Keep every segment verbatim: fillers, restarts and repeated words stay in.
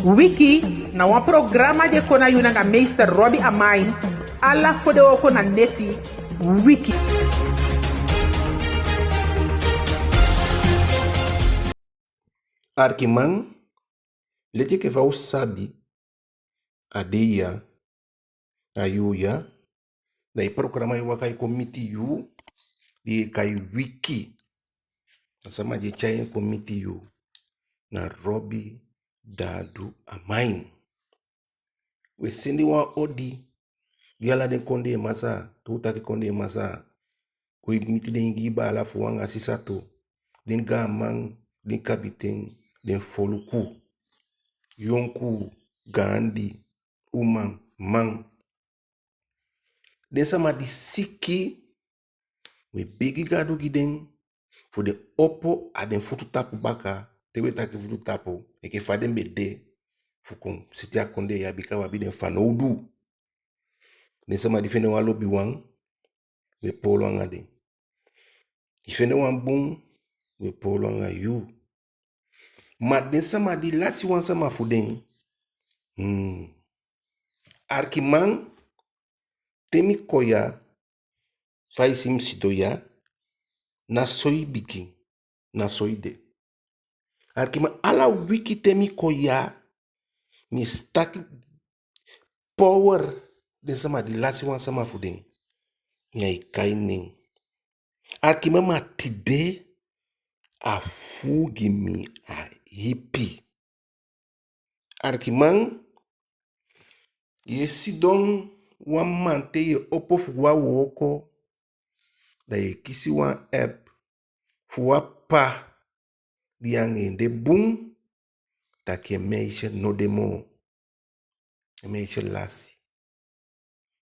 Wiki na wan programa di e kon na yu nanga meester Robbie Amain, ala fodewooko na neti. Wiki. Arkiman, leti enke fa u sabi, a dei ya, a yuu ya, da i programa e waka e kon miti yu, di e kai Wiki. A sama di e tyai en kon miti yu, na Robbie Dadu Amain. We sende wan odi gi ala den kondee masaa, te u taki kondee masaa, go e miti den Ingii baala fu u anga sisa tu, den gaanman, den kabiten, den foluku, yonkuu, gaandi, uman, man. Den sama di siki, we begi Gadu gi den, fu den opo a den futu tapu baka, te we taki futu tapu, enke fa den be de, fu kon seti a kondee ya, bika u abi den fanowdu. Den sama di fende wan lobiwan, we poolo anga den. I fende wan bun, we poolo anga yu. Ma den sama di lasi wan sama fu den, hmm. Arkiman, te mi kon ya, fa i si mi sidon ya, na so i bigin, na so i de. Arkiman, ala wiki te mi kon ya, mi e si taki power, den sama di lasi wan sama fu den, mi á e kai nen. Arkiman, ma tide a fuu gi mi a ipi. Arkiman, yu e sidon wan mamanten, yu e opo fu go a wooko, da yu e kisi wan app fu wan ppa di yu anga en de bun, taki en meisje no de moo. En meisje lasi.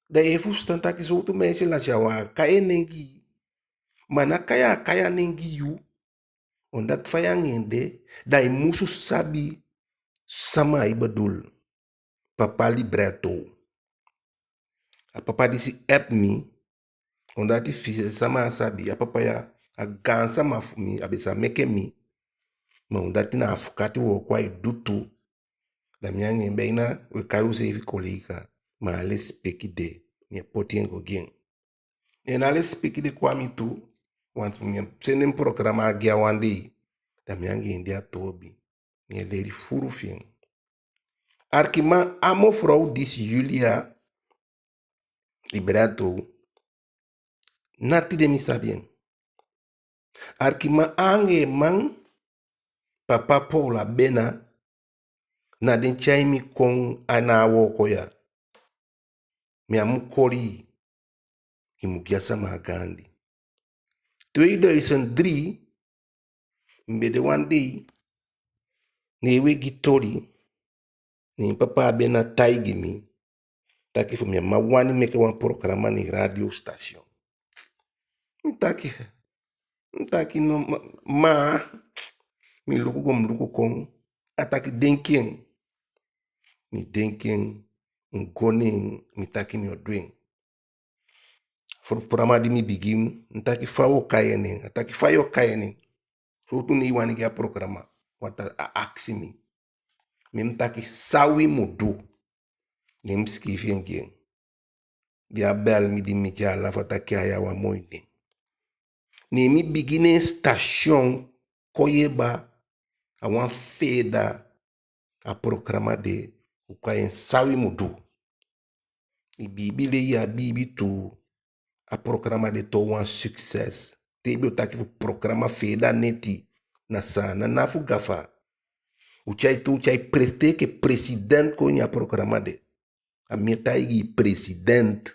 Da yu e fusutan taki sowtu meisje lasi, a wan a kai en nen gi yu. Ma ná kai a kai a nen gi yu. Omdat fa yu anga en de, da i musu sabi sama ai bedoel. Papa Libretto. A papa disi app mi, omdat fi sama á sabi, a papa ya, a gaansama fu mi, a be sa meke mi. Ma omdat na afukati wooko ai du tu, da mi anga en be na, we kai useefi kolega, ma a lesipeki de, mi e poti en go gi en. En a lesipeki de kon a mi tu, want fu mi e sende mi programa gi a wan dei, da mi anga en de a toobi. Mi e leli furu fi en. Arkiman, a mevrouw disi Julia Libretto, ná tide mi sabi en. Arkiman, anga en man, papa Paul Abena, na den tyai mi kon a na a wooko ya. Mi á mu koli i, i mu gi a sama a gaandi. Tweeduizend drie, mi be de wan dei, ne we gi toli, ne papa Abena taigi mi taki fu mi á man wani meke wan programa na a radiostation. Mi taki, mi taki no, ma, ma, mi luku go, mi luku kon, a taki denki en. Mi denki en, mi go na en, mi taki mi o du en. Fu programa di mi bigin, mi taki fa wi o kai en nen, a taki fa yu o kai en nen. Sowtu nen i wani gi a programa, want a akisi mi. Ne mi taki san wi mu du. Ne mi sikiifi en gi en. Di a bel mi, di mi tyai a lafu, a taki a ya wan moi nen. Ne mi bigin na en station Koyeba, a wan feeda, a programa de, u kai en san wi mu du. I biibi lei, a biibi tuu, a programa de toon wan succes. Te i be o taki fu programa feeda neti, na Saanan, ná fu gafa. U tyai tu, u tyai pres, te enke president kon ini a programa de. A mi e taigi i, president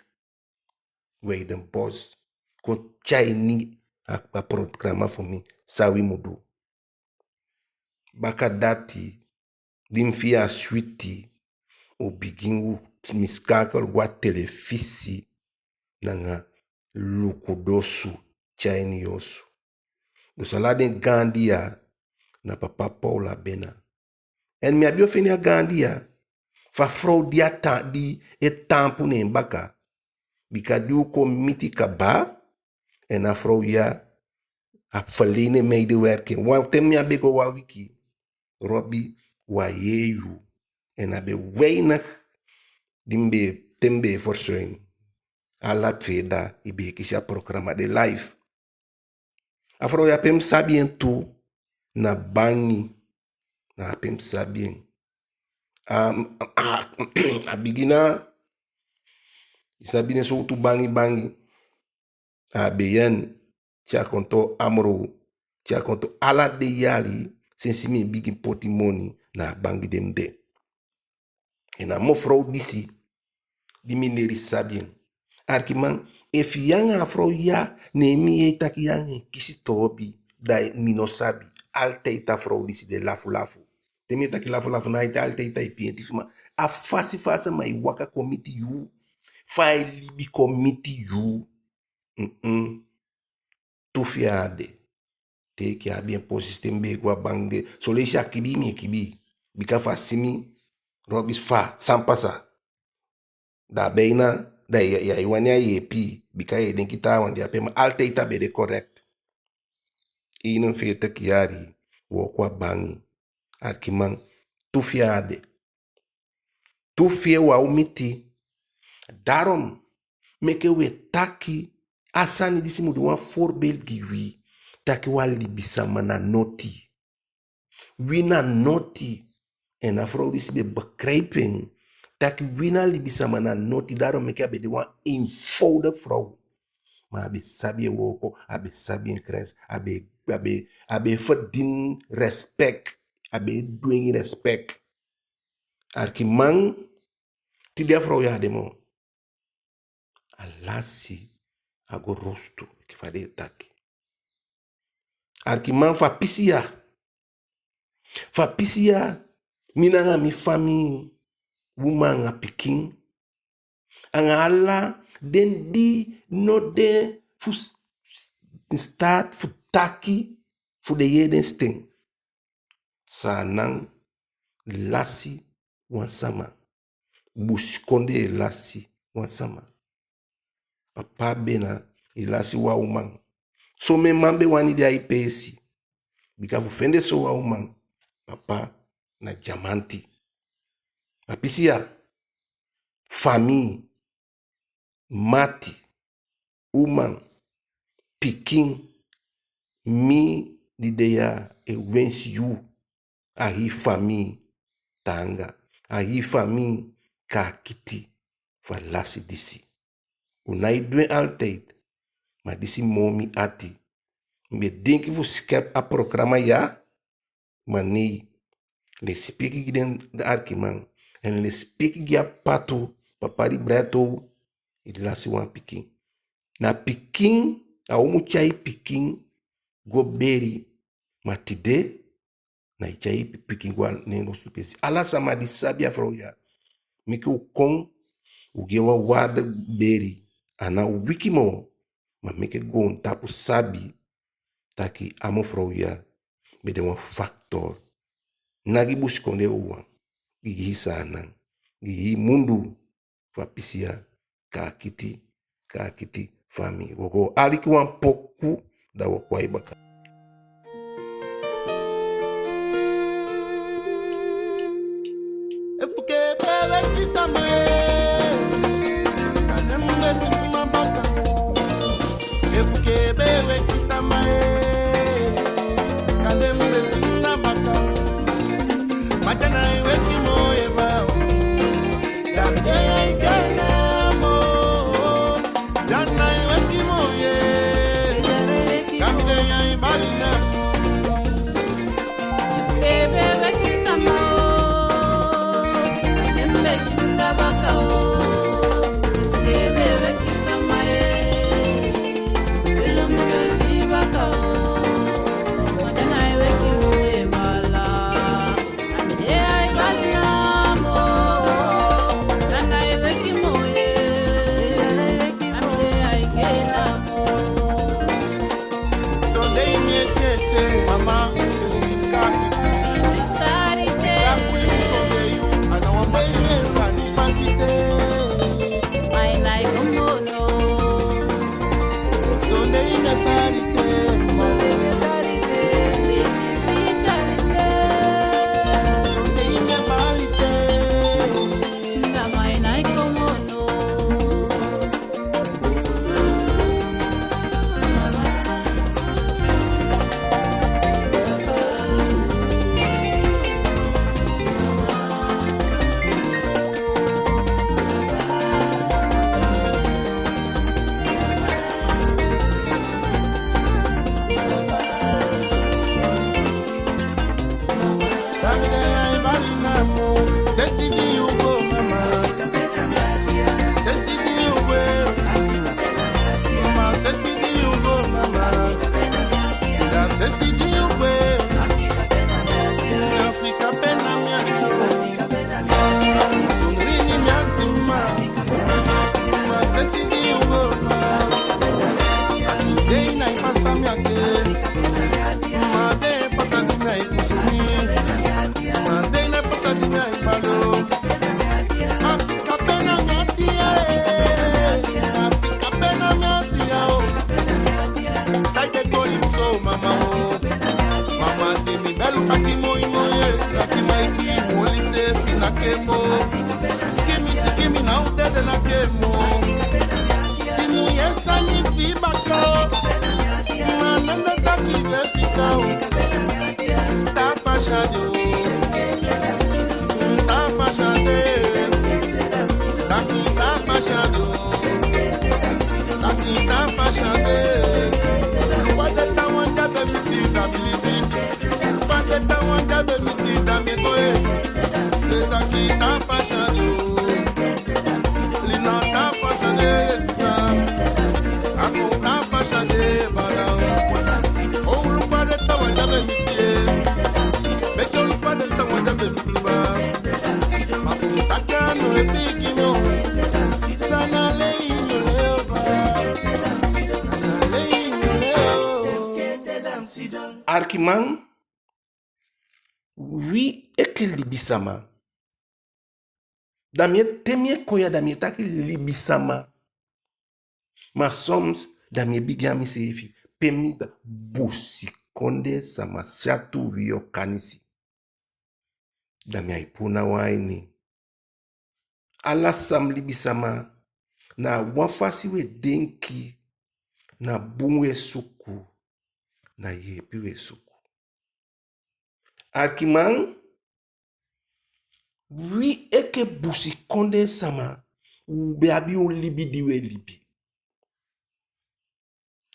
Weidenbos kon tyai ini a, a programa fu mi, san wi mu du. Baka dati, di mi fii a switi, u bigin, u, mi schakel go a telefisi, nanga Luku Dosu, tyai ini yu osu. Dus ala den gaandi ya, na papa Paul Abena. En mi á be o fende a gaandi ya, fu a frow di a ta, di e taampu na en baka. Bika di u kon miti kaba, en a frow ya, a verlenen medewerking. Wan ten mi á be go wan wiki, Robi, u á yee yu. En a be weinig di mi be, te mi be e verzuim. Ala tweede i be e kisi a programa de live. A frow ya, pe mi sabi en tu, na bangi. Na pe mi sabi en. A, a, a bigin na, i sabi den sowtu bangi bangi. A be yen, te a kon toon AMRO, te a kon toon ala den yali, sensi mi bigin poti moni, na a bangi de mi de. En a mevrouw disi, di mi leli sabi en. Arkiman, efu yu anga a frow ya, ne mi yee taki yu anga en kisi toobi, da mi no sabi. Altijd a frow disi de lafu lafu. Te mi e taki lafu lafu, na ete altijd ai pienti fu ma. A fasi fa a sama e waka kon miti yu, fa ai libi kon miti yu. Mm-mm. Tu fi en a de. Te enke a abi en posisi, te mi be e go a bangi de, son leisi a kibii mi e kibii. Bika fa a si mi, Robis, fa san pasa. Da a be na, da yu, yu, yu wani a yeepi, bika yu e denki taawan de ape, ma altijd a be de correct. Eenenveertig yali, wooko a bangi. Arkiman, tu fi en a de. Tu fi en wan o miti. Daarom meke wi e taki, a sani disi mu de wan voorbeeld gi wi, taki wan libisama na noti. Wi na noti. En a frow disi be begrijp en, taki wi na libisama na noti. Daarom meke a be de wan eenvoudig frow. Ma a be sabi en wooko, a be sabi en grens, a be, a be, a be verdien respect, a be dwengi respect. Arkiman, tide a frow ya á de moo. A lasi, a go rostu, enke fa den e taki. Arkiman, fu a pisi ya. Fu a pisi ya, mi nanga mi famii, uman anga pikin, anga ala den di no de fu s-, s-, staat fu taki fu den yee den sten. Saanan lasi wan sama. Busikondee lasi wan sama. Papa Bena, i lasi wan uman. Somen man be wani de a i peesi. Bika fu fende sowan uman, papa, na dyamanti. A pisi ya, famii, mati, uman, pikin, mi di de ya e wensi yu, a hii famii, taanga, a hii famii, kaakiti fu a lasi disi. U nái du en altijd, ma disi moo mi ati. Mi be denki fu skip a programa ya, ma nee. Lesipeki gi den arkiman, en lesipeki gi a papa tu, papa di brai a tow, i lasi wan pikin. Na pikin, a u mu tyai pikin go beli, ma tide, na i tyai i pikin go a nen losutu peesi. Ala sama di sabi a frow ya, meke u kon, u gi en wan waarde beli, a ná wiki moo, ma meke goontapu sabi taki a mevrouw ya be de wan factor. Ná gi busikondee wawan, gi hii Saanan, gi hii mundu, fu a pisi ya, kaakiti, kaakiti famii. Wo go aliki wan poku, da wo kon a i baka. Arkiman, wi enke libisama. Da mi e, te mi e kon ya, da mi e taki libisama. Ma soms, da mi e bigin a miseefi. Pe mi be busikondee sama, syatu wi Okanisi. Da mi á e puu na wan a ini. Ala san mi libisama, na wan fasi wi e denki, na bun wi e suku, na yeepi wi e suku. Arkiman, wi enke busikondee sama, u be abi u libi di wi e libi.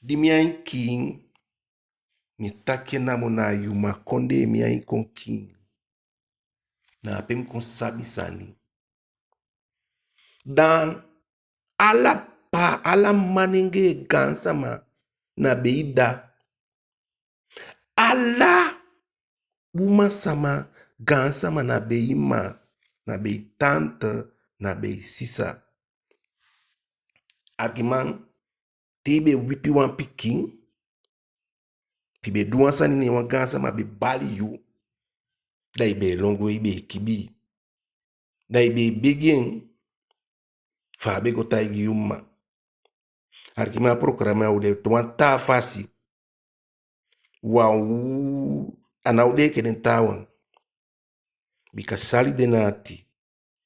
Di mi ain kiin, mi taki en namo, na a Yuma kondee mi ain kon kiin. Na ape mi kon sabi sani. Dan ala pa, ala manengee gaansama na be i dda. Ala umasama gaansama na be i mma, na be i tante, na be i sisa. Arkiman, te i be wipi wan pikin, te i be du wan sani, ne wan gaansama be bali yu, da i be e lon gwe, i be e kibii. Da i be e begi en, fa a be go taigi yu mma. Arkiman, a programa ya o de wan taa fasi. Wan u, a ná o de enke den taawan. Bika sali de na ati,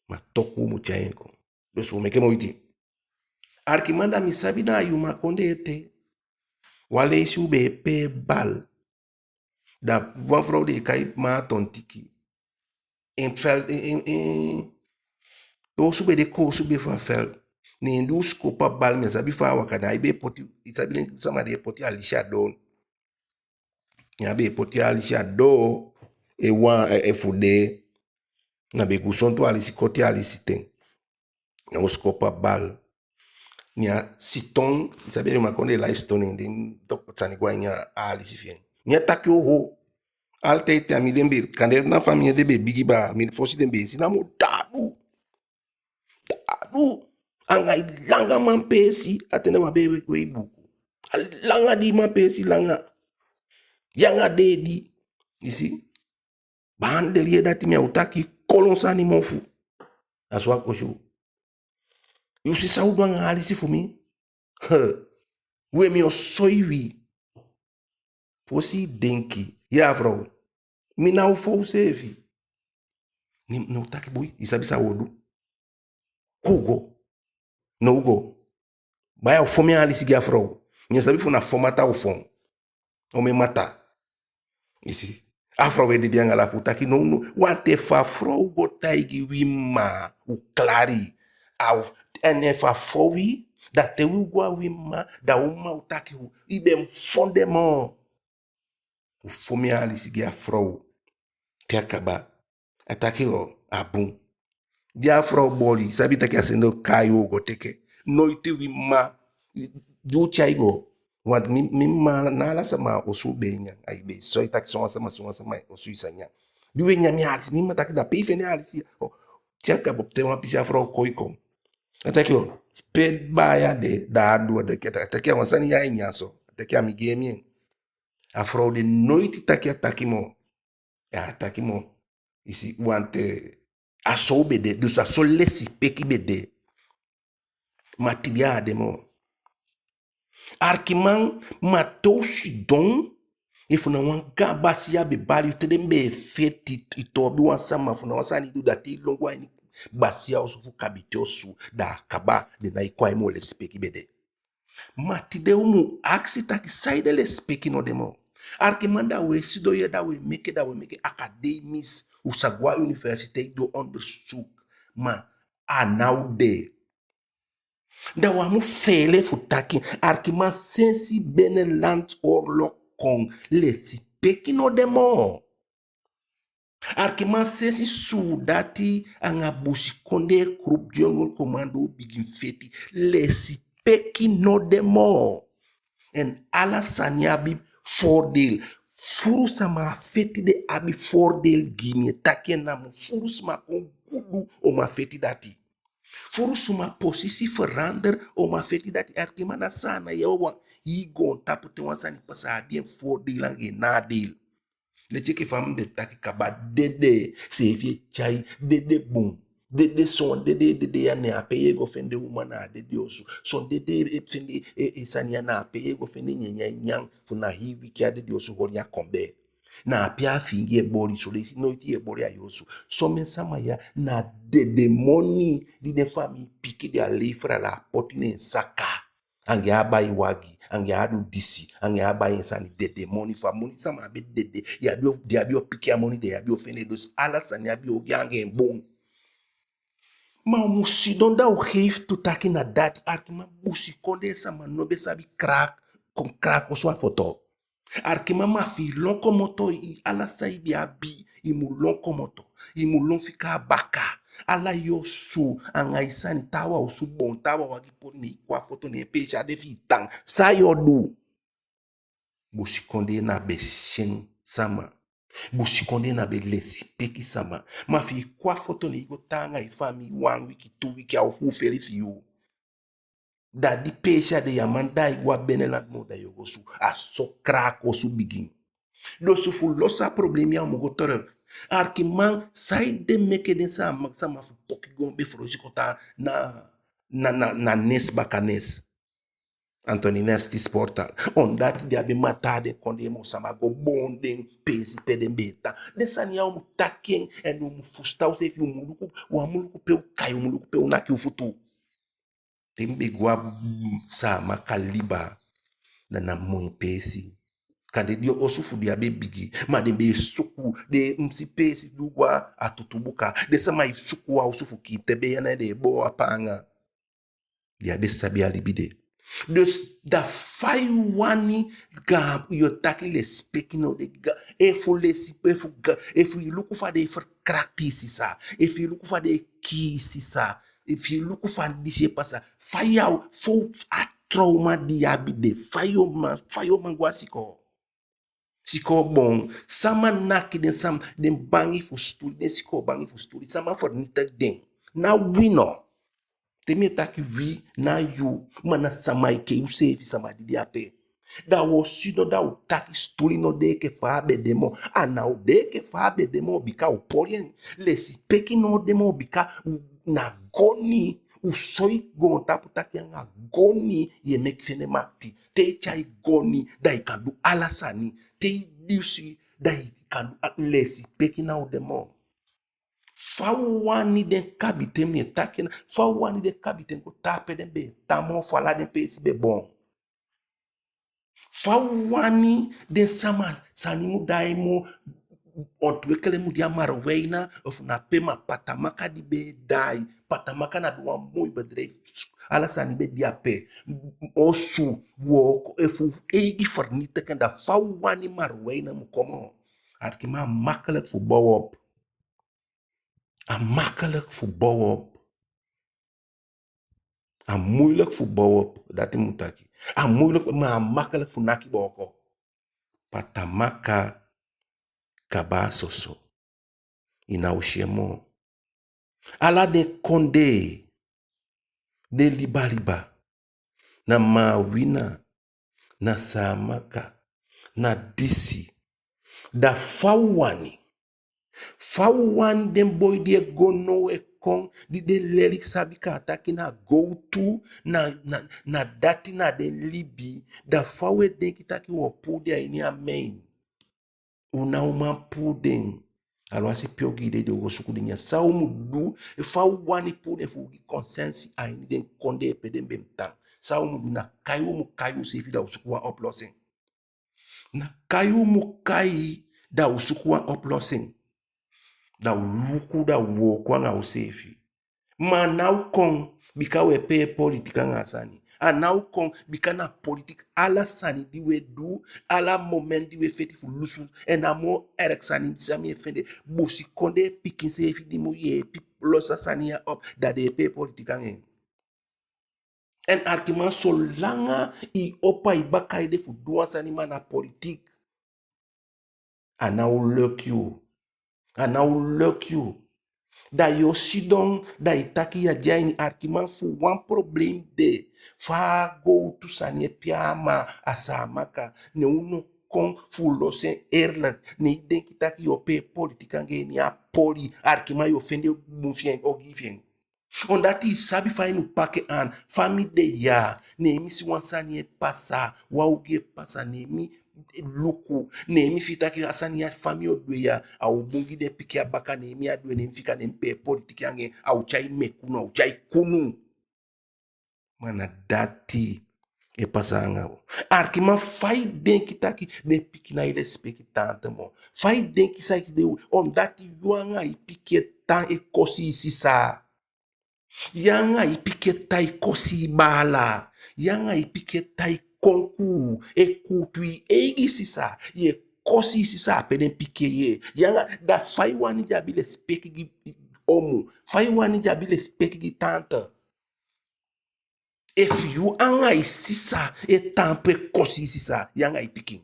ma toku u mu tyai en kon. Dus u meke moiti. Arkiman, da mi sabi na a Yuma kondee ete. Wan leisi u be e pee bal. Da wan frow den e kai Maa Tontiki. En fel, en, en, en, osu be de, koosube fu a fel. Ne di u sikopu a bal, mi á sabi fa a waka, da i be e poti, i sabi den sama di e poti alisi a doo. Ne a be e poti alisi a doo, e wan, e, e fu dee. Na be gusontu alisi, koti alisi ten. Na u sikopu a bal. Ne a siton, i sabi a Yuma kondee lai siton, ne den toku sani go a ini a alisi fi en. Ne a taki oho. Altijd a mi den be, kande na fa mi ede be bigi baa, mi fosi den be e si namo daadu. Daadu. Anga i langa manpeesi, a ten de wan be e wei buuku. A langa di i manpeesi langa. Yu anga deedi. I si? Baandeli yu dati, mi á o taki kolon sani mofu. A so a kosi u. Yu si san u du anga alisi fu mi? He. We, mi o soi wi. Fosi i denki. Ya frow. Mi ná o fon u seefi. Ne, ne u taki boi, i sabi san u o du? Kon u go. Ne u go. Baya, u fon mi alisi gi a frow. Mi á sabi efu na fon mata u fon. Omen mata. I si? A frow e dede anga lafu, u taki nownow. Want efu a frow go taigi wi mma, u klari. A u, en efu a fon wi, da te wi go a wi mma, da u mma o taki u, i be mu fon den moo. U fon mi alisi gi a frow. Te a kaba, a taki o, a bun. Di a frow boli, sabi taki a sende u kai u go teke. Noiti wi mma, di u tyai go. Want mi, mi mma, na ala sama a osu u be e nyan. Ai be soi taki sowan sama, sowan sama osu i sa nyan. Di u e nyan mi alisi, mi mma taki da pe i fende alisi. O, te a kaba, te wan pisi a frow koi kon. A taki o, pe baya de, da a du a de, a taki a wan sani ya i nyan so. A taki a mi gi en mi en. A frow de noiti taki a taki moo. Ya, a taki moo. I si, want a so u be de, dus a so lesipeki be de. Ma tide a á de moo. Arkiman, ma te u sidon, efu na wan gaan basiya be bali yu te den be e feti, i toobi wan sama, efu na wan sani du, da te i lon go a ini basiya osu fu kabiten osu, da a kaba, den nái kon a i moo, lesipeki be de. Ma tide u mu akisi taki saide lesipeki no de moo. Arkiman, da u e sidon ya, da u e meke, da u e meke akademisch, u sa go a universiteit du onderzoek. Ma a ná o de. Da u á mu feele fu taki, arkiman, sensi Binnenlandse Oorlog kon, lesipeki no de moo. Arkiman, sensi suudati anga busikondee groep Jungle Commando bigin feti, lesipeki no de moo. En ala sani abi voordeel. Furu sama a feti de abi voordeel gi mi. Mi e taki en namo, furu sama kon gudu, o man feti dati. Furu sama posisi verander, o man feti dati. Arkiman, na Saanan ya wawan, hii goontapu te wan sani pasa, a abi en voordeel anga en nadeel. Leti enke fa mi be taki kaba, dede seefi e tyai, dede bun. Dede, son dede, dede ya na ape ye go fende uman na a dede osu. Son dede e fende e, e sani ya na ape ye go fende nyanyan nyan, fu na hii wiki a dede osu holi a kombe. Na ape a fiingi e boli, son leisi noiti ye boli a yu osu. Somen sama ya na dede moni di den famii piki, den a lever, ala a poti ne en saka. Anga en a bai wagi, anga en a du disi, anga en a bai en sani. Dede moni. Fu a moni sama á be dede, yu abi o, den á be o piki a moni de, yu á be o fende. Dus ala sani abi o ogii anga en bun. Ma u mu sidon da u geef toe taki na dati. Arkiman, busikondee sama no be sabi kraak, kon kraak osu a foto. Arkiman, ma fi i lon komoto, i ala san i be abi, i mu lon komoto, i mu lon fika a baka. Ala yu osu anga i sani, taawan osu boon, taawan wagi poti, ne i kon a foto, ne en peesi á de fi i tan. San yu o du? Busikondee ná be sen sama. Busikondee ná be lesipeki sama. Ma fi i kon a foto, ne i go tan anga i famii wan wiki, tu wiki, a o fuufeli fi yu. Da di peesi á de, yu á man daai go a Beneland moo, da yu o go osu. A so kraak osu bigin. Dus fu losi a problema ya, u mu go terug. Arkiman, saide meke den sama, sama fu Pokigoon be foloisi kon tan na, na, na, na Nes baka Nes? Anthony Nesty Sportal. Omdat den á be man tan a den kondee moo, sama go boon den peesi pe den be e tan. Den sani ya u mu taki en, en u mu fusutan useefi, u mu luku, u á mu luku pe u kai, u mu luku pe u naki u futu. Te mi be go a, mm, Saamaka liba, na, na moi peesi. Kande den osu fu den á be bigi, ma den be e suku, den, mm, si peesi di u go a Tutubuka, den sama e suku wan osu fu kii te be ya, na den e boo a paanga. Den á be sabi a libi de. Dus da fa i wani gaan, yu o taki lesipeki no de, ga, efu lesi, efu ga, efu i luku fa den e verkracht i sisa, efu i luku fa den e kii i sisa, efu i luku fa disi e pasa, fa yu o, fa a trauma di i abi de, fa yu o man, fa yu o man go a sikoo? Sikoo boon. Sama naki den, sama, den bangi fu situli, den sikoo bangi fu situli, sama vernietig den. Na wi no. Te mi e taki wi, na yu, ma na sama enke yuseefi, sama di de ape. Da u o sidon da u taki situli no de enke fa a be de moo. A ná o de enke fa a be de moo, bika u poli en. Lesipeki no o de moo, bika u, na goni, u soi goontapu taki anga goni yu e meke fende makiti. Te i tyai goni, da i kan du ala sani. Te i disi, da i kan du a, lesipeki ná o de moo. Fa u wani den kabiten, mi e taki en, fa u wani den kabiten go tan pe den be e tan moo, fu ala den peesi be boon? Fa u wani den sama, sani mu daai moo, ontwikkeling mu de a Marowijne, ofu na pe? Ma Patamaka di be e daai, Patamaka na be wan moi bedrijf, ala sani be de ape, osu, wooko, efu u eigi vernietig en, da fa u wani Marowijne mu kon moo? Arkiman, a makkelijk fu bouw op. A makkelijk fu bouw op. A moeilijk fu bouw op, dati mi mu taki. A moeilijk, ma a makkelijk fu naki booko. Patamaka kaba a soso. I ná o si en moo. Ala den kondee, den liba liba, na Maawina, na Saamaka, na disi. Da fa u wani? Fa u wani den boi di e go now e kon, di den leli sabi kaa taki na gowtu, na, na, na dati na den libi, da fa u e denki taki u o puu den a ini a mijn? U ná o man puu den. Alwasi pe ogii de, den o go suku den nyan. San u mu du, fa u wani puu den fu u gi konsensi a ini den kondee pe den be mu tan? San u mu du? Na kai u mu kai useefi da u suku wan oplossing. Na kai u mu kai da u suku wan oplossing. Da u luku, da u wooko anga useefi. Ma a ná o kon bika u e pee politiki anga a sani. A ná o kon bika na politiki. Ala sani di u e du, ala moment di u e feti fu lusu, en a moo erg sani san mi e fende, busikondee pikin seefi di mu yeepi losi a sani ya op, da den e pee politiki anga en. En arkiman, solanga i opo a i baka ede fu du wan sani, ma na politiki, a ná o leki yu. A ná o leki yu. Da yu o sidon, da i taki yu á de a ini. Arkiman, fu wan problem de, fa a gowtu sani e pee a man, a Saamaka, ne u no kon fu losi en eerlijk. Ne i denki taki yu o pee politiki anga en, ne a poli. Arkiman, yu o fende bun fi en, ogii fi en. Omdat i sabi fa i mu paki en. Fa mi de ya, ne mi si wan sani e pasa, wan ogii e pasa, ne mi luku, ne mi fii taki a sani ya, fa mi o du en ya, a o bun gi den pikin a baka, ne mi á du en, ne mi fika, ne mi pee politiki anga en, a o tyai mekunu, a o tyai kunu. Ma na dati e pasa anga u. Arkiman, fa i denki taki den pikin nái lesipeki tante moo? Fa i denki san i de u? Omdat yu anga i pikin e tan e kosi i sisa. Yu anga i pikin e tan e kosi i baala. Yu anga i pikin e tan e konkuu, e kuutu i eigi sisa. Yu e kosi i sisa ape den pikin e yee. Yu anga, da fa i wani den abi lesipeki gi omu? Fa i wani den abi lesipeki gi tante? Efu yu anga i sisa e taampu e kosi i sisa, yu anga i pikin.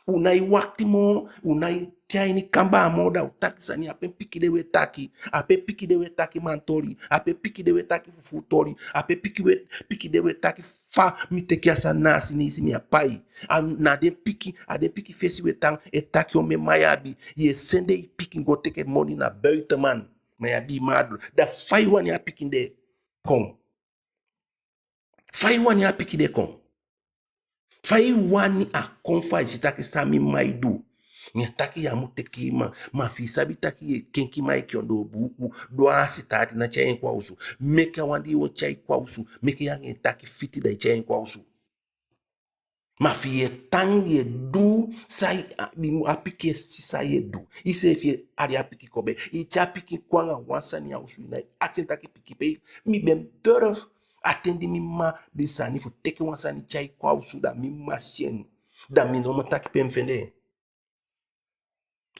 U nái wakiti moo, u nái tyai ini kambaa moo, da u taki sani. Ape pikin de u e taki, ape pikin de u e taki mantoli, ape pikin de u e taki fufuu toli, ape pikin u e, pikin de u e taki fa mi teke a sani na a sini, i si mi á pai. A na den pikin, a den pikin fesi u e tan e taki omen man yu abi, yu e sende i pikin go teke moni na buitenman, ma yu abi i mma a doo. Da fa i wani a pikin de kon? Fa i wani a pikin de kon? Fa i wani a kon fu a si taki san mi mma e du? Mi á taki yu á mu teke i mma, ma fi i sabi taki yu e kenki mma enke ondoo buuku, doo a sitaati, ná tyai en kon a osu. Meke a wan di yu o tyai kon a osu, meke yu anga en taki fiti, da i tyai en kon a osu. Ma fi yu e tan yu e du san i, a, a pikin e si san yu e du. Iseefi e ali a pikin kon bee. I tyai a pikin kon anga wan sani a osu, i nái akisi en taki pikin, pe mi be mu durf a ten di mi mma be sani fu teke wan sani tyai kon a osu, da mi mma si en. Da mi no man taki pe mi fende en.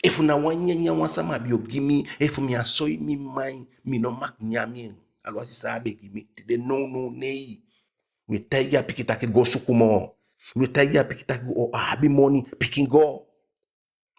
Efu na wan nyanyan wan sama be o gi mi, efu mi á soi mi mma en, mi no mag nyan en. Aluwasi san a be gi mi. Tide nownow nei, u e taigi a pikin taki go suku moo. U e taigi a pikin taki o abi moni, pikin go.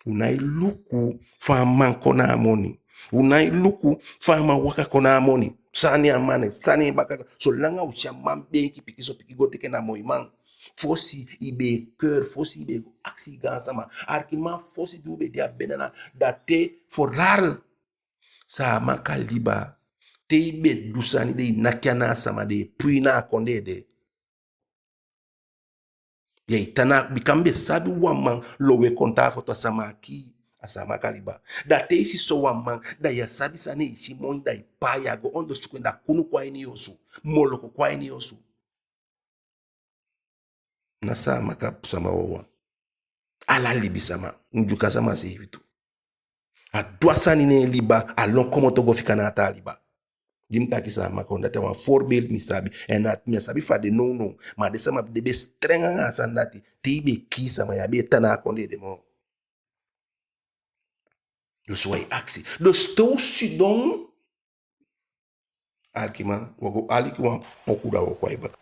U nái luku fa a man kon na a moni. U nái luku fa a man waka kon na a moni. San na a man, san na en baka. Solanga u si a man beenki pikin, so pikin go teke na moiman. Fosi i be e keur, fosi i be e go akisi i gaansama. Arkiman, fosi di u be de a Benana, da te vooral Saamaka liba, te i be du sani, den e naki ana a sama, den e puu i na a kondee de. Yu e tan na, bika mi be sabi wan man lowe kon tan a foto, a sama á kii, a Saamaka liba. Da te i si sowan man, da yu á sabi san ne i si moo, da i paai, yu á go ondoosuku en, da kunu kon a ini yu osu, moloko kon a ini yu osu. Ná Saamaka sama wawan. Ala libisama, Ndyuka sama seefi tu. A du a sani ne en liba, a lon komoto go fika na a taa liba. Di mi taki Saamaka, omdat a wan voorbeeld mi sabi. En a, mi á sabi fa a de nownow. Ma den sama di be streng anga a sani dati, te i be kii sama, yu á be e tan na a kondee de moo. Dus wi e akisi. Dus te u sidon, arkiman, wi o go aliki wan poku, da wi o kon a i baka.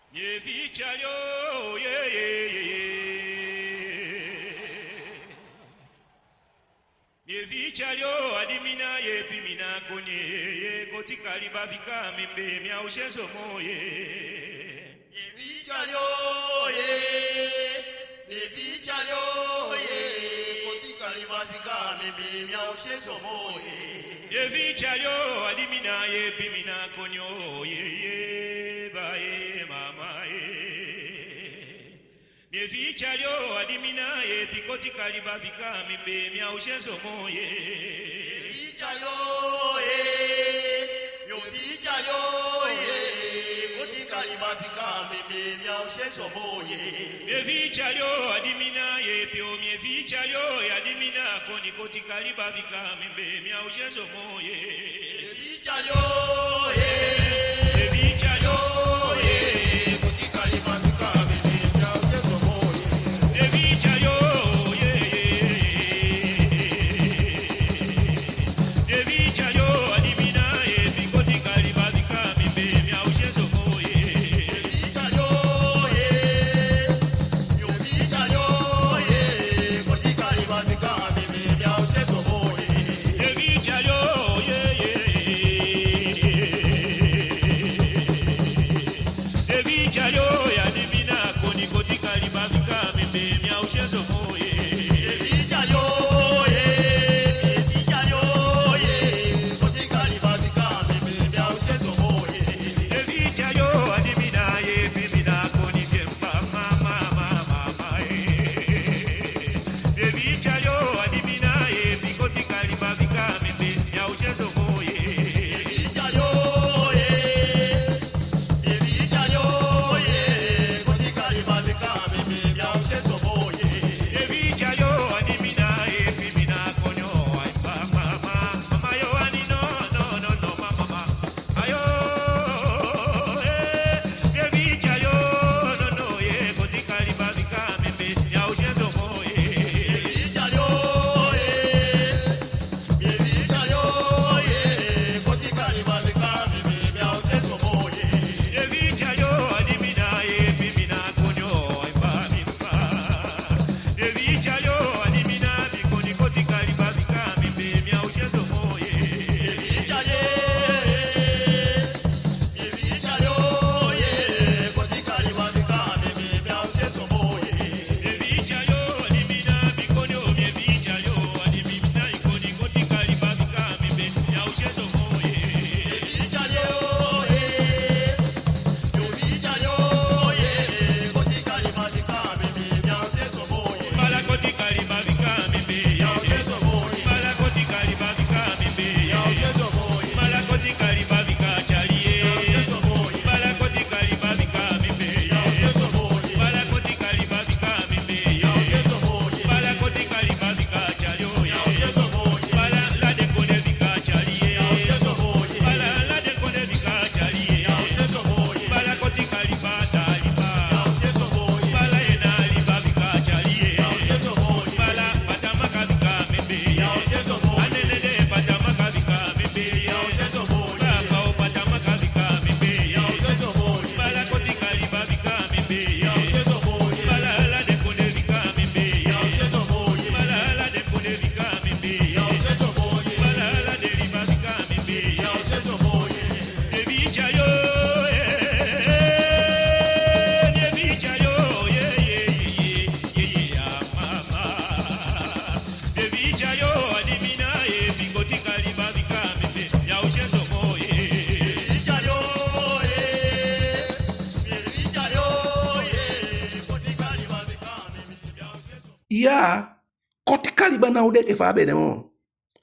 Ya, Kotika Liba ná o de enke fa a be de moo.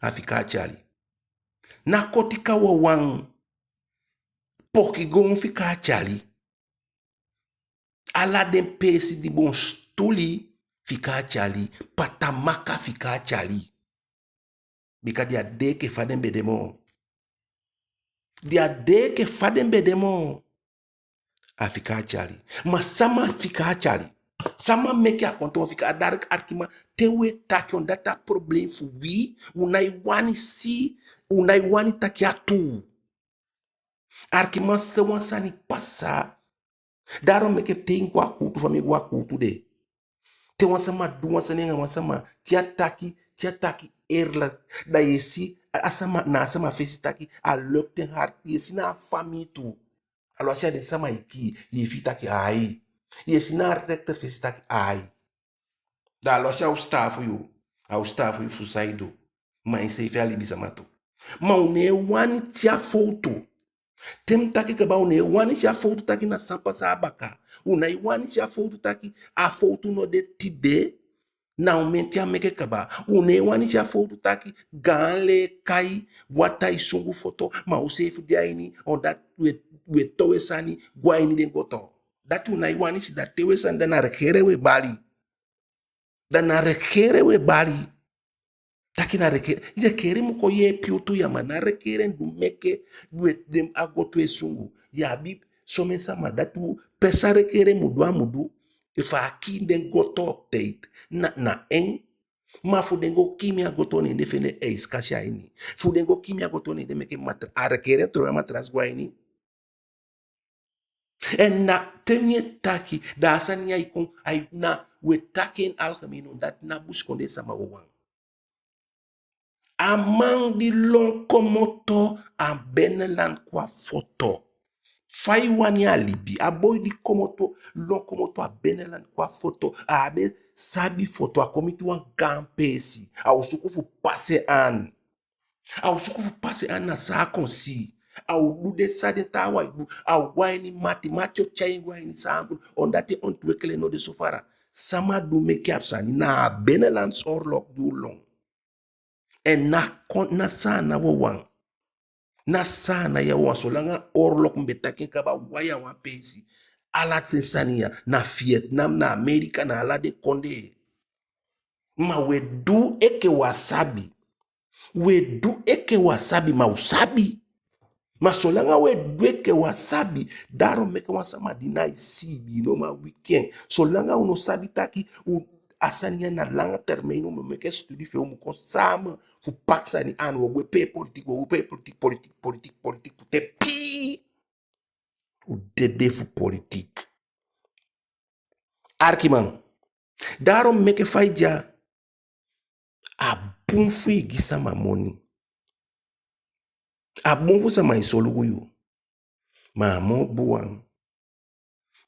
A fika a tyali. Na Kotika wawan. Pokigoon fika a tyali. Ala den peesi di boon stuli fika a tyali. Patamaka fika a tyali. Bika den á de enke fa den be de moo. Den á de enke fa den be de moo. A fika a tyali. Ma sama fika a tyali? Sama meke a kon toon fika a dari? Alikiman, te u e taki, on dati a problem fu wi, u nái wani si, u nái wani taki a tuu. Alikiman, sowan sani pasa. Daarom meke te i go a kuutu, fa mi e go a kuutu de, te wan sama du wan sani anga wan sama, te a taki, te a taki eerlijk, da yu e si a, a sama, na a sama fesi taki a lukt en hard, yu e si na a famii tu. Alwasi a den sama i kii, yu e fii taki ai. Yu e si na a rechter fesi taki ai. Da alwasi a o sitaafu yu, a o sitaafu yu fu san i du. Ma enseefi a libisama tu. Ma u nái wani si a fowtu. Te mi taki kaba, u nái wani si a fowtu taki na san pasa a baka. U nái wani si a fowtu taki a fowtu no de tide, na omen ten a meke kaba. U nái wani si a fowtu taki gaan lee kai, wataa e sungu foto, ma useefi de a ini, on dati u e, u e towe sani go a ini den goto. Dati u nái wani si. Dati te u e sani, da na regering u e bali. Da na regering u e bali. Taki na regering, regering mu kon yeepi u tu ya, ma na regering du meke den a goto e sungu. Yu abi somen sama dati u, pe san regering mu du a mu du. Efu a kii den goto op tijd, na, na en. Ma fu den go kii mi a goto, ne den fende ijskasi a ini. Fu den go kii mi a goto, ne den meke matra-, a regering trowe a matras go a ini. En na te mi e taki, da a sani ya e kon, ai na, u e taki en algemeen, dati na busikondee sama wawan. A man di lon komoto a binnenland kon a foto. Fa i wani a libi, a boi di komoto, lon komoto a binnenland kon a foto, a á be sabi foto, a kon miti wan gaan peesi, a o suku fu pasi en aan. A o suku fu pasi en aan na san a kon si. A o du den san den taawan e du. A o go a ini mati, mati o tyai en go a ini saanan. Omdat en ontwikkeling no de so fara. Sama du meke a sani? Na a Binnenlandse Oorlog di u lon. En ná kon, ná Saanan wawan. Ná Saanan ya wawan. Solanga oorlog mi be taki en kaba, wai a wan peesi. Ala den sani ya, na Vietnam, na Amerika, na ala den kondee. Ma u e du enke u á sabi. U e du enke u á sabi, ma u sabi. Ma solanga u e du enke u á sabi, daarom meke wan sama di ná e siibi, i no man wiki en. Solanga u no sabi taki u, a sani ya na lange termijn, u mu meke studie fi en, u mu kon samen fu paki sani aan. U o gwe pee politiek, u o gwe pee politiek, politiek, politiek, politiek, fu te pii u dede fu politiek. Arkiman, daarom meke fa i de ya, a bun fu i gi sama moni. A bun fu sama e solugu yu. Ma a moo bun wan,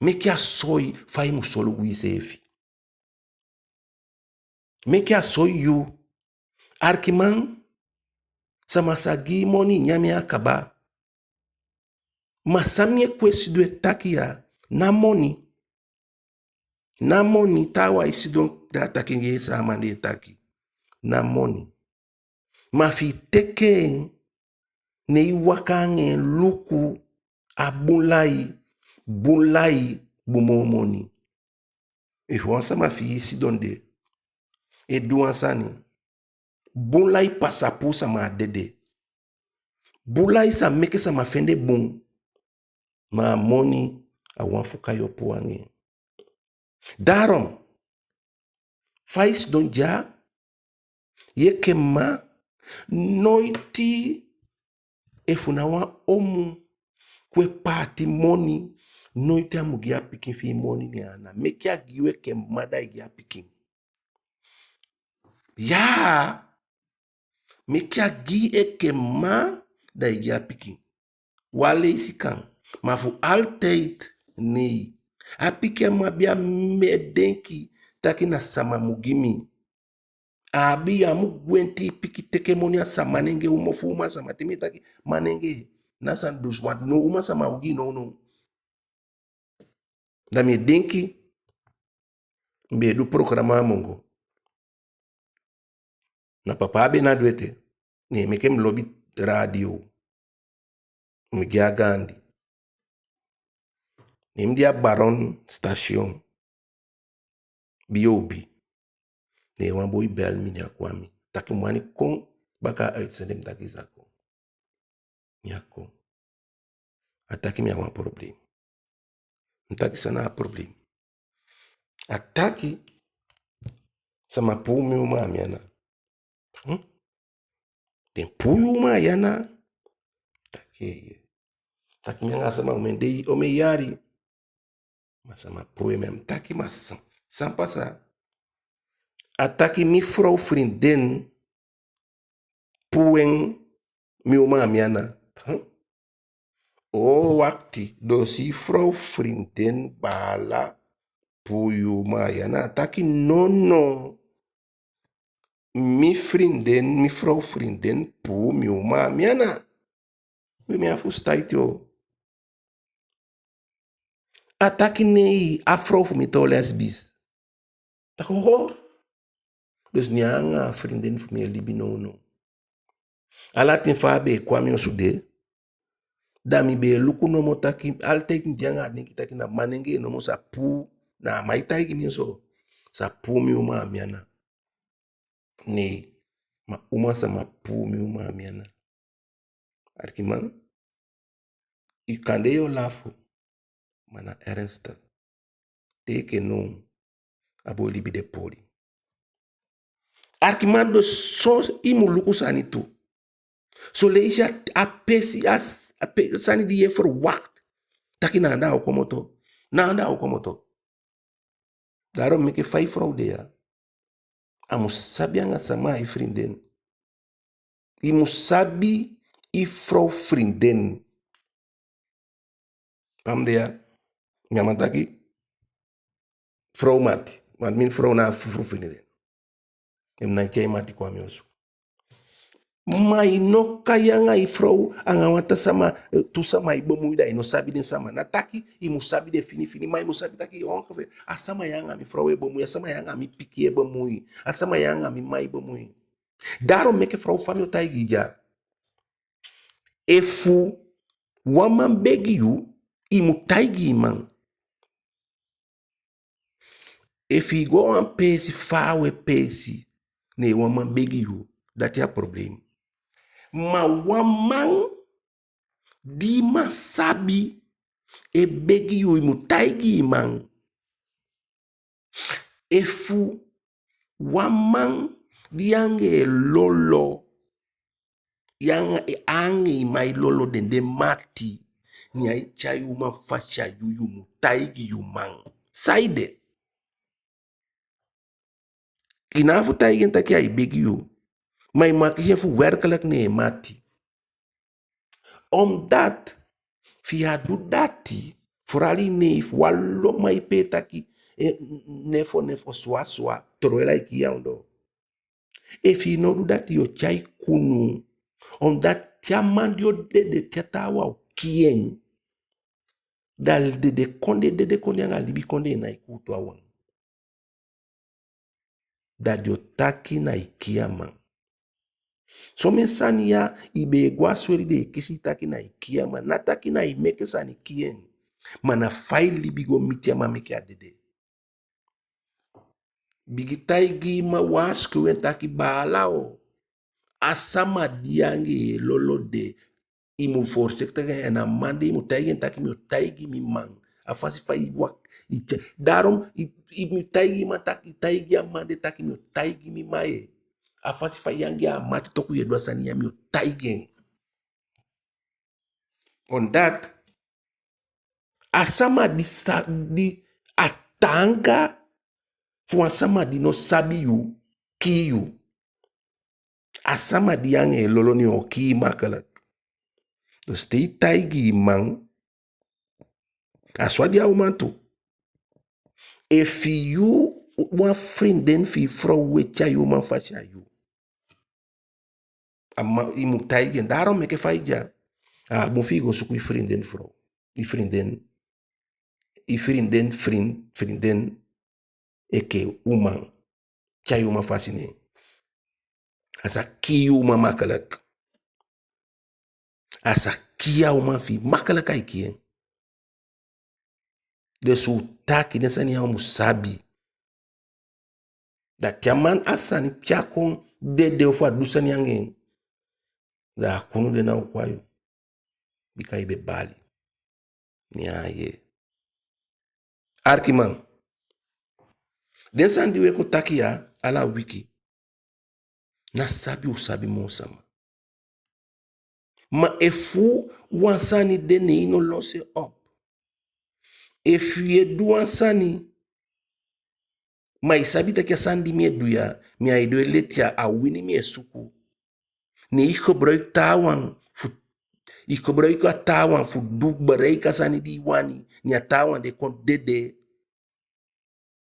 meke a soi fa i mu solugu iseefi. Meke a soi yu. Arkiman, sama sa gi i moni, i nyan en a kaba. Ma san mi e kwesi du e taki ya, ná moni. Ná moni. Taawan e sidon, da a taki en, yee san a man de e taki. Ná moni. Ma fi i teke en, ne i waka anga en luku a bun lai, bun lai bun moo moni. Efu wan sama fi i sidon de e du wan sani, bun lai pasa puu sama a dede. Bun lai sa meke sama fende bun. Ma a moni, a wan fuka yu o puu anga en. Daarom, fa i sidon dya, yu enke mma, noiti efu na wan omu kon e paati moni, noiti a mu gi a pikin fi i moni ne en ana. Meke a gi yu enke mma, da i gi a pikin. Ya, meke a gi i enke mma, da i gi a pikin. Wan leisi kan, ma fu altijd, nee. A pikin á mu abi a mi e denki taki na sama mu gi mi. A abi, yu á mu gwenti i pikin teke moni a sama nenge, uman fu uman sama. Te mi e taki manenge, na san dus, want no uman sama o gi i nownow. Da mi e denki, mi be e du programa a Mungo. Na Papa Abena du ete, ne meke mi lobi radio. Mi gi a gaandi. Ne mi de a Baron station, B O B. Ne wan boi bel mi, ne a kon a mi. Taki mi wani kon baka a uitzending, mi taki i sa kon. Ne a kon. A taki mi a wan probleem. Mi taki san na a probleem? A taki sama puu mi uman a mi ana. Hmm? Den puu yu uman a yu ana? Taki eeye. Taki mi anga a sama omen dei, omen yali. Ma sama puu en mi ana. Mi taki ma san, san pasa? A taki mi vrouw vriendin puu en mi uman a mi ana. Huh? O, wakti. Dus i vrouw vriendin baala puu yu uman a yu ana? A taki nono. Mi vriendin, mi vrouw vriendin puu mi uman a mi ana. We, mi á fusutan ete o. A taki nei, a vrouw fu mi toon lesbisch. Taki oho. Dus ne en anga a vriendin fu mi e libi nownow. Ala ten fa a be e kon a mi osu de, da mi be e luku nomo taki, altijd mi de anga a denki taki na manenge nomo sa puu, na a man e taigi mi so, sa puu mi uman a mi ana. Nei, ma uman sama puu mi uman a mi ana. Arkiman, i kande yu o lafu, ma na ernstig. Te enke now, a boi libi de poli. Arkiman, dus so i mu luku sani tu. Son leisi a, a pesi, a s-, a pe-, sani di yu e verwacht, taki na anda a o komoto. Na anda a o komoto. Daarom meke fa i vrouw de ya, a mu sabi anga sama a e vriendin. I mu sabi i vrouw vriendin. Fa mi de ya, mi á man taki vrouw mati. Want mi frow ná fufru fini de. Den mu nái tyai mati kon a mi osu. Ma i no kai anga i frow, anga wan taa sama, eh, tu sama e bemui, da i no sabi den sama. Na taki i mu sabi den fini fini, ma i mu sabi taki ongeveer a sama ya anga mi frow e bemui, a sama ya anga mi pikin e bemui, a sama ya anga mi man e bemui. Daarom meke frow, fa mi o taigi i dya. Efu wan man begi yu, i mu taigi i man. Efu i go a wan peesi, faawe peesi, ne wan man begi yu, dati a problem. Ma wan man di i man sabi e begi yu, i mu taigi i man. Efu wan man di yu anga en e lolo, yu anga, anga i man e lolo, den de mati, ne ai tyai uman fasi a yu, yu mu taigi yu man. Saide? I ná abi fu taigi en taki ai begi yu, ma i mu akisi en fu werkelijk na en mati. Omdat fi i á du dati, vooral i neef, wan lo man e pee taki, eh, nefo, nefo, swa, swa, terwijl ai kii i a ondoo. Efi i no du dati, yo tyai kunu. Omdat te a man di o dede, te a taawan o kii en, da dede kondee, dede kondee anga libi kondee nái kuutu a wan. Da den o taki na i kii a man. Somen sani ya, i be e go a sweli, den e kisi i taki na i kii a man. Ná taki na i meke sani kii en. Ma na fa i libi go miti a man meke a dede. Bigin taigi i man, waasikoi en taki baala o, a sama di yu anga en e lolo de, i mu voorzichtig anga en. A man de, i mu taigi en taki mi o taigi mi man. A fasi fa i wak, i tya-, daarom i, i mu taigi i man taki, taigi a man de taki mi o taigi mi man ye. A fasi fa yu anga en a mati toku, yu e du a sani ya, mi o taigi en. Omdat a sama di sa-, di a taanga fu wan sama di no sabi yu kii yu. A sama di yu anga en e lolo, ne en o kii i makkelijk. Dus te i taigi i man, a so a de a uman tu. Efi yu, wan vriendin fi i frow e tyai uman fasi a yu, a man, i mu taigi en. Daarom meke fa i de ya, a bun fi i go suku i vriendin frow, i vriendin, i vriendin, vriend, vriendin enke uman, tyai uman fasi ne en. A sa kii yu uman makkelijk. A sa kii a uman fi i makkelijk, ai kii en. Dus u taki, den sani ya u mu sabi. Da te a man, a sani, te a kon dede ofu a du sani anga en, da a kunu de na o kon a yu. Bika i be bali. Ne a yee. Arkiman, den sani di u e kon taki ya ala wiki, na sabi u sabi moo sama. Ma efu wan sani de, ne i no los en op. Efu yu e du wan sani, ma i sabi taki a sani di mi e du ya, mi á e du en leti, a wini mi e suku. Ne i gebruik taawan fu, i gebruik a taawan fu du, bereik a sani di i wani, ne a taawan de kon dede.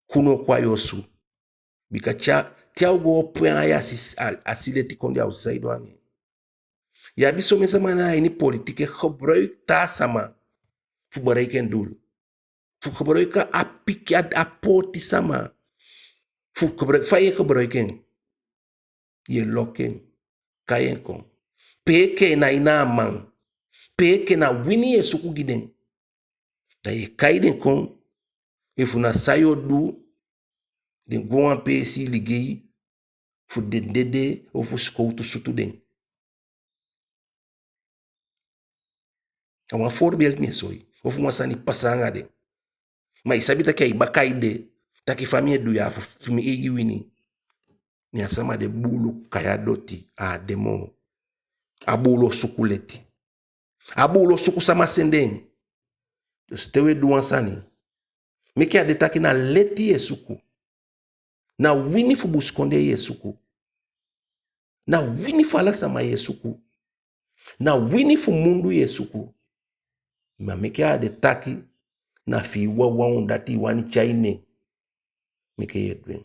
Kunu o kon a yu osu. Bika te a, te a o go opo en ain, a si, a, a si leti kondee, a o si san i du anga en. Yu abi somen sama na a ini politiek e gebruik taa sama fu bereik en doel. Fu gebruik a pikin, a, a pooti sama. Fu gebruik, fa yu e gebruik en. Yu e lok en, kai en kon. Pe enke na i na a man. Pe enke na wini yu e suku gi den. Da yu e kai den kon, efu na san yu o du, den go wan peesi ligei, fu den dede ofu sikowtu sutu den. A wan voorbeeld mi e soi. Ofu wan sani pasa anga den. Ma i sabi taki a i baka ede, taki fa mi e du ya fu, fu mi eigi wini. Ne a sama de buulu kai a doti, a á de moo. A buulu o suku leti. A buulu o suku sama sende en. Dus te u e du wan sani, meke a de taki na leti yu e suku. Na wini fu busikondee yu e suku. Na wini fu ala sama yu e suku. Na wini fu mundu yu e suku. Ma meke a de taki na fi i wawan dati i wani tyai nen. meke yu e du en.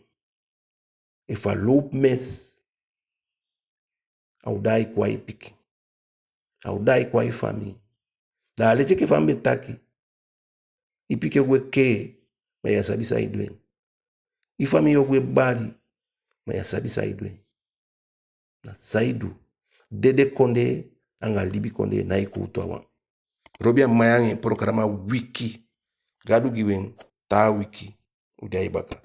Efu a lowpu mesi, a o daai kon a i pikin, a o daai kon a i famii. Da a leti enke fa mi be taki, i pikin o gwe kee, ma yu á sabi san i du en. I famii o gwe bali, ma yu á sabi san i du en. Na san i du. Dede kondee anga libi kondee nái kuutu a wan. Robi Amain anga en programa Wiki. Gadu gi u en, taa wiki u daai baka.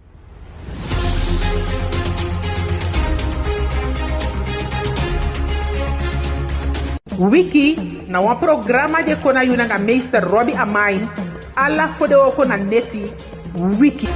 Wiki na wan programa di e kon na yu nanga meester Robi Amain, ala fodewooko na neti. Wiki.